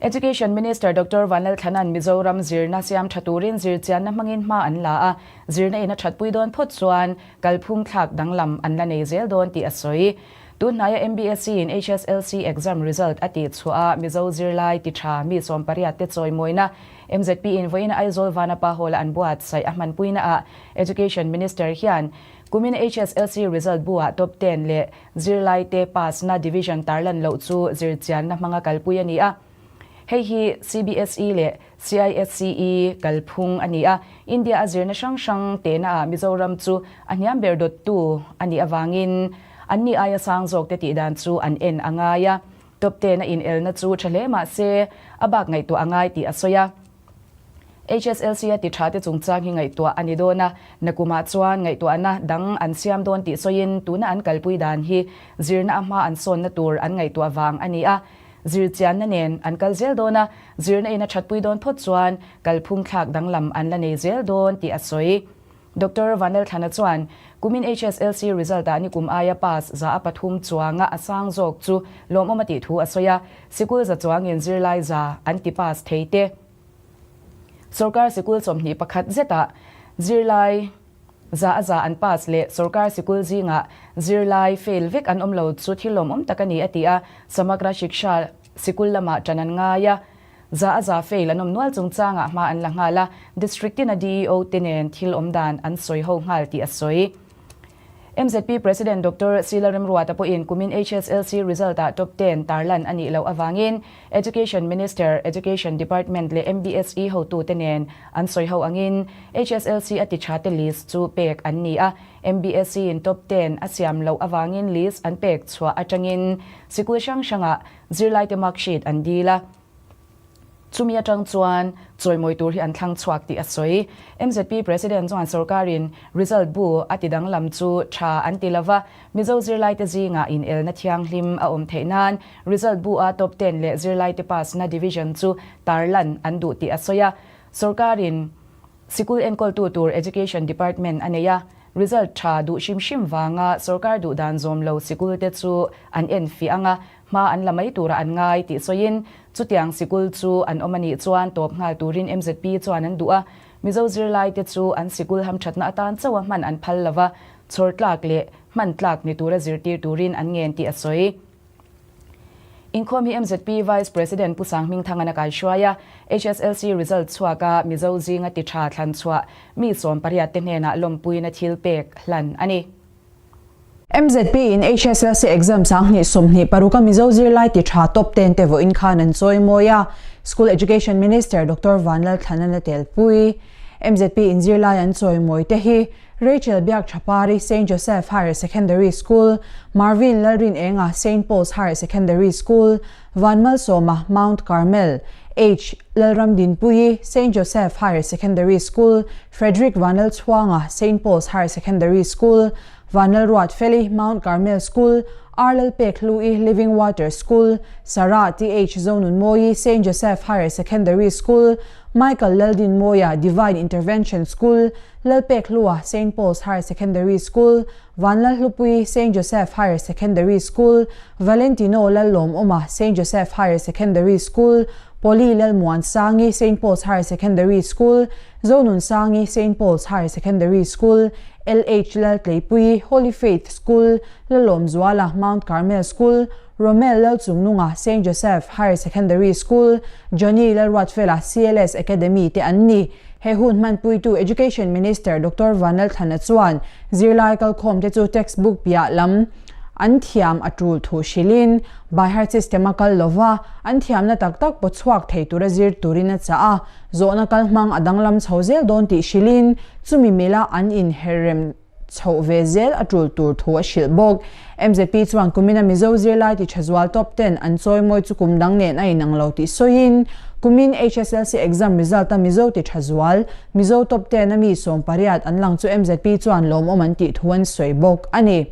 Education Minister Doctor Vanlalthlana'n Mizoram zirna siam tha turin zirchianna hmangin hma an la a, zirna in a thatpui dawn phawt chuan kalphung thlak danglam an la nei zel dawn tih a sawi. Tunhnaia MBSE in HSLC exam result a tih chhuah a, Mizo zirlai ti tha mi 80 te chawimawina MZP in vawiin Aizawl Vanapa Hall-a an buatsaih a hmanpuina ah Education Minister hian kumin HSLC result bu-ah top ten leh Zirlaite pass-na division tarlan loh chu zirchianna hmanga kalpui a ni a. Hei hi CBSE leh CISCE kalphung a ni a. India a zirna hrang hrang tehnaah Mizoram chu a hniam ber dawttu a nih avangin anni aia sang zawkte tihdan chu an en a ngai a. Top ten a inelna chu tha hle mah se a bak ngaihtuah a ngai tih a sawi a. HSLC a ti tha te chungchang hi ngaihtuah a ni dawn a, nakumah chuan ngaihtuahna dang an siam dawn tih sawiin tuna an kalpui dan hi zirna a hma an sawnna tur an ngaihtuah vang a ni a. Zirchianna nen an kal zel dawn a, zirna in a thatpui dawn phawt chuan kalphung thlak danglam an la nei zel dawn tih a sawi. Doctor Vanlalthlana chuan kumin HSLC result ah nikum aia pass 3% chuanga a sang zawk chu lawmawm a tih thu a sawi a, sikul za chuangin zirlai za an ti pass thei te. Sorkar sikul 21 zetah zirlai 100% an pass leh sorkar sikul zingah zirlai fail vek an awm lo chu thil lawmawm tak a ni a ti a, Samagra Shiksha sikul lamah ṭan an ngai a, 100% fail an awm nual chungchangah hma an la nghal a, District tina DEO te nen thil awm dan an sawi ho nghal tih a sawi. MZP President Doctor Sila Remruata pawhin kumin HSLC result-ah top ten tarlan a nih loh avangin Education Minister, Education Department leh MBSE hotute nen an sawi ho angin HSLC a ti thate list chu pek an ni a. MBSE in top ten a siam loh avangin list an pek chhuah atangin sikul hrang hrangah zirlaite mark sheet an dil a. Chumi atang chuan chawimawi tur hi an thlang chhuak tih a sawi. MZP President chuan sorkarin result bu a ti danglam chu tha an ti lova, Mizo zirlaite zingah inelna thianghlim a awm theih nan result bu a top ten leh zirlaite pass-na division chu tarlan an duh tih a sawi a. Sorkarin sikul enkawltu tur Education Department a nei a, result tha duh hrim hrim vanga sorkar duh dan zawm lo sikulte chu an enfiah ang a, Hma an la mai tura an ngai tih sawiin chutiang sikul chu an awm a nih chuan tawp nghal turin MZP chuan an duh a, Mizo zirlaite chu an sikul hamthatna atan chauha hman an phal lova, chhawr tlak leh hman tlak ni tura zirtir turin an ngen tih a sawi. Inkhawm hi MZP Vice President Pu Sanghmingthangan a kaihruai a, HSLC result chhuaka Mizo zinga ti tha thlan chhuah mi 80 te hnenah lawmpuina thil pek hlan a ni. MZP in HSLC exam 2026 a Mizo zirlai ti tha top ten te vawiin khan an chawi mawi a, School Education Minister Doctor Vanlalthlana la telpui. MZP in zirlai an chawi mawi te hi Rachel Biakthapari, Saint Joseph Higher Secondary School, Marvin Lalrinenga, Saint Paul's Higher Secondary School, Vanmalsawma, Mount Carmel, H. Lalramdinpuii, Saint Joseph Higher Secondary School, Frederick Vanlalchhuanga, Saint Paul's Higher Secondary School, Vanlalruatfeli, Mount Carmel School, R. Lalpekhlui, Living Water School, Sarah TH. Zonunmawii, Saint Joseph Higher Secondary School, Michael Laldinmawia, Divine Intervention School, Lalpekhlua, Saint Paul's Higher Secondary School, Vanlalhlupui, Saint Joseph Higher Secondary School, Valentino Lallawmawma, Saint Joseph Higher Secondary School, Polly Lalmuansangi, Saint Paul's Higher Secondary School, Zonunsangi, Saint Paul's Higher Secondary School, LH Laltleipui, Holy Faith School, Lalawmzuala, Mount Carmel School, Romel Lalchungnunga, Saint Joseph Higher Secondary School, Johnny Lalruatfela, CLS Academy te an ni. He hun hmanpuitu Education Minister Doctor Vanlalthlana chuan zirlai kalkhawmte chu textbook piah lam an thiam a tul thu hrilhin by heart system a kal lova an thiamna tak tak paw chhuak thei tura zir turin a chah a, zawhna kal hmang a danglam chho zel dawn tih hrilhin chumi mila an inherrem chhoh ve zel a tul tur thu a hrilh bawk. MZP chuan kumina Mizo zirlai ti tha zual top ten an chawimawi chu kum dang nen a inang lo tih sawiin, kumin HSLC exam result a Mizo ti tha zual, Mizo top ten a mi 80 an lang chu MZP chuan lawmawm an tih thu an sawi bawk a ni.